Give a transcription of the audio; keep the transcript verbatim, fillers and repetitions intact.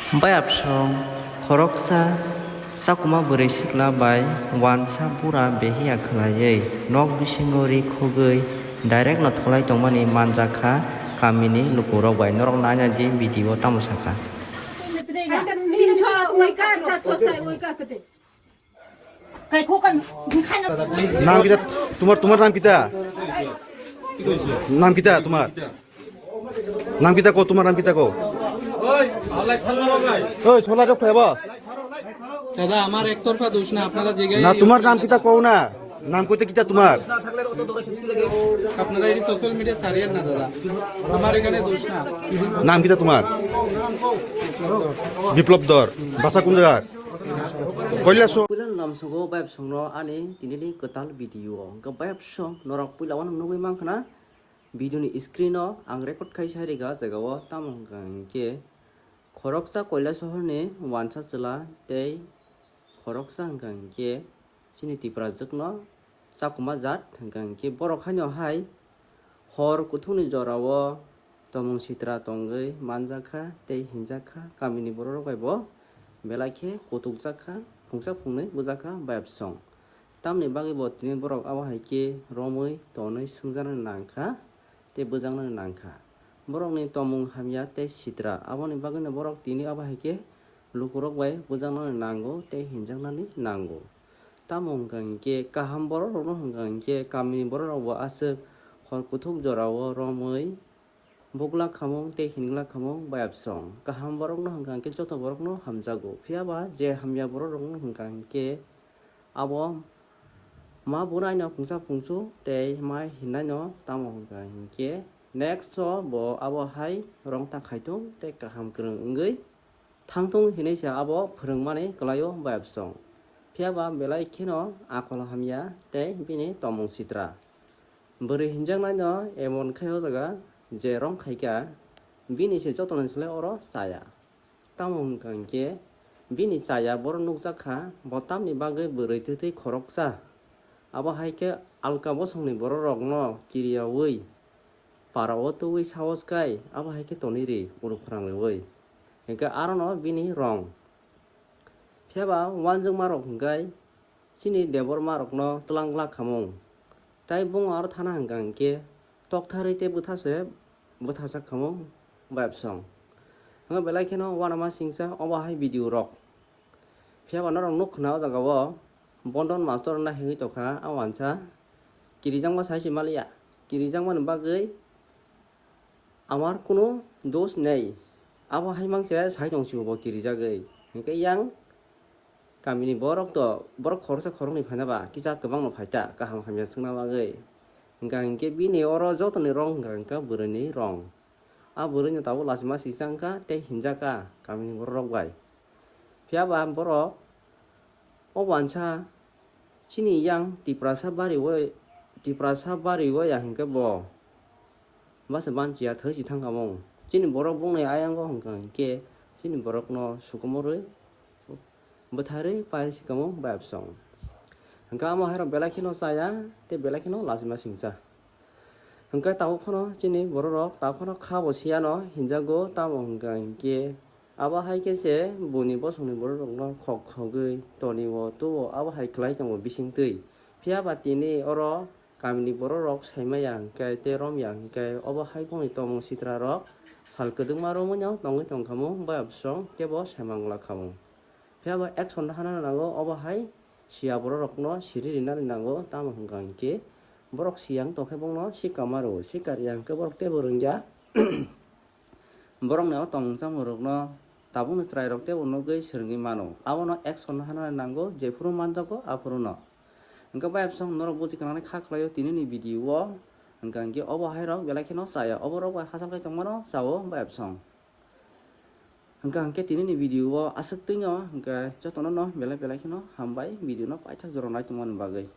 Bayapsong khoroksa chakuma bwrwi sikla bai wansa bura behiya khwlaiwi nok bisingo ri khogwi direct no tholai tongmani manjakha kamini lukurok bai. Norok naina di video tamo sakha. নাম কিতা? তোমার, তোমার নাম কিতা? নাম কিতা তোমার? নাম কিতা কও, তোমার নাম কিতা কও? ওই, ছোলা চোখ খাইবা? দাদা, আমার একতরফা দোষ না, আপনারা যে না, তোমার নাম কিতা কও না? নাম কইতে কিতা তোমার? আপনারা এই সোশ্যাল মিডিয়া ছাড়িয়েন না দাদা, আমার এখানে দোষ না। নাম কিতা তোমার? বিপ্লব ধর। বাসা কোন জায়গার? Kailashahar. Puilano lamsogo bayapsongno ani tinini kwtal video o. Hwnkhe bayapsong norok puila uanw nugwi mankha na video ni screen o ang record khai sai rikha jaga o, tamo hwnkha hinkhe khoroksa Koilasahor ni wansa chwla tei khoroksa hwnkha hinkhe chini Tiprajwk no chakuma jat hwnkha hinkhe borok haino hai hor kuthukni jorao tomung sitra tongwi manjakha tei hinjakha, kamini bororok bai bo belai khe kutukjakha, phungsa phungnwi bujakha bayapsong. Tamni bagwi bo tini borok abo hai khe romwi tonwi swngjaknani nangkha tei bujaknani nangkha. Borokni tomung hamya tei sitra, aboni bagwino borok tini abo hai khe lukurok bai bujaknani nango tei hinjaknani nango. Tamo hwnkha hinkhe kaham borok rokno hwnkha hinkhe kamini borok rok bo aswk hor kuthuk jorao romwi bukla khamung tei hinla khamung bayapsong. Kaham borokno hwnkha hinkhe joto borokno hamjago. Phiya ba je hamya borok rokno hwnkha hinkhe abo ma bwrwino phungsa phungsu tei ma hinnaino tamo hwnkha hinkhe next o bo abo hai rong ta khaitung tei kaham kwrwng wngwi thangthung hinwi se abo phwrwngmani kwlaio bayapsong. Phiya ba belai kheno akol hamya tei bini tomung sitra. Bwrwi hinjaknaino emon khai o jaga je rong khaikha, bini se jotoni slai oro chaya. Tamo hwnkha hinkhe bini chaya borok nukjakha, bo tamni bagwi bwrwi twtwi khoroksa. Abo hai khe alka bosongni borok rokno kiriyaui parao twiwi saos kai, abo hai khe tonwi ri uruk phrang riui. Hinkhe arono bini rong. Phiya ba uanjwkma rok hwnkhe chini debor ma rokno twlang glak khamung. Tai bung aro thana hwnkha hinkhe toktharwi tei bwtha se bwthajak khamung bayapsong. Hwnba belai kheno uanama singcha obo hai video rok. Phiya ba norok nuk khna o jaga o Bondon mastor na hingwi tongkha a uansa. Kirijakma sai se maliya. Kirijakmani bagwi amar kunu dos nei. Abo hai mangse sai tong si bo kirijagwi. Hinkhe yang kamini borok to, borok khoroksa khoroknwi phaina ba kisa kwbangno phaita kaham hamya swngna bagwi. Hwnkha hinkhe bini oro jotoni rong hwnkha hinkhe bwrwini rong. A bwrwino tabuk lachima singcha wngkha tei hinjakha kamini borok rok bai. Phiya ba borok o uansa chini yang Tiprasa bari o, Tiprasa bari o ya hinkhe bo basa banchiya thwi si thangkha mung. Chini borok bongni ayang o hwnkha hinkhe chini borokno sukumorwi bwtharwi pai si kamo bayapsong. Hwnkhe amo hairok belai kheno chaya tei belai kheno lachima singcha. Hwnkhe tabuk phano chini borok rok tabuk phano kha bo siyano hinjago, tamo hwnkha hinkhe abo hai khe se buini bosongni borok rokno khok khogwi toni o tuo abo hai khlai tongo bisingtwi. Phiya ba tini oro kamini borok rok saimaya hinkhe tei romya hinkhe obo hai bongni tomung sitra rok sal kwdwkma romwino tongwi tongkha mung bayapsong kebo saimang glak kha mung. Phiya ba action hana nango, obo hai siya borok rokno siri rinani nango, tamo hwnkha hinkhe borok siya wng tongkhe bongno sikama rwo, sika riya hinkhe borok teibo rwngya. Borokni o tongmung chamung rokno tabukni chwrai rok teibo nugwi swrwngwi mano, abono action hana nango, jephuru manjago aphuruno. Hinkhe bayapsong norok buji kwnani kha khlaio tinini video o, hwnkha hinkhe obo hai rok belai kheno chaya, oborok bai hachal khai tongmano chao bayapsong. Hwnkha hinkhe tinini video o aswk twino hwnkhe jotono no belai belai kheno hambai video no paithak jora nai tongmani bagwi.